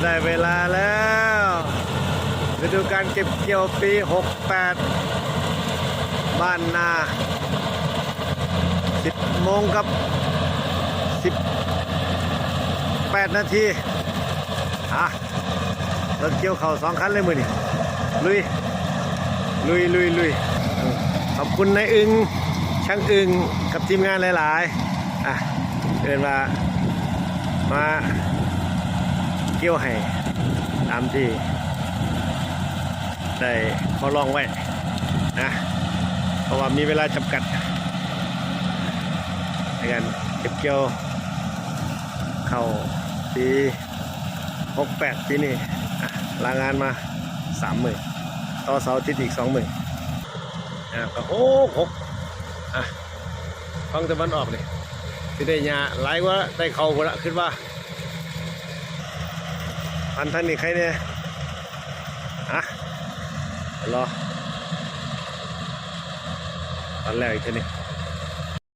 ໄດ້ເວລາແລ້ວ ລະດູການເກັບກ່ຽວປີຫົກແປດ ບ້ານນາ ສິບໂມງກັບສິບແປດນາທີ. ອ່ະ ລົດກ່ຽວເຂົ້າສອງຄັນເລີຍມື້ນີ້ ລຸຍ ລຸຍ ລຸຍ ລຸຍ. ຂອບຄຸນນາຍອຶ່ງ ຊ່າງອຶ່ງ ກັບທີມງານຫຼາຍໆ ອ່ະ ເອີ້ນວ່າມາກ່ຽວໃຫ້ຕາມທີ່ໄດ້ຂໍຮ້ອງໄວ້ນະ ເພາະວ່າມີເວລາຈຳກັດໃນການເກັບກ່ຽວເຂົ້າປີ ຫົກແປດປີນີ້ ອ່ະ ລາງານມາສາມມື້ ຕໍ່ເສົາອາທິດອີກສອງມື້ ອ່ະ ກໍຫົກຫົກ ອ່ະ ຝັ່ງຕາເວັນອອກນີ້ ຊິໄດ້ຫຍ້າຫຼາຍກວ່າໄດ້ເຂົ້າພຸ້ນລະ ຄິດວ່າ ອັນທາງນີ້ໃຄແດ່ ອ່ະ ລໍ ຕອນແລກອີກເທື່ອໜຶ່ງ.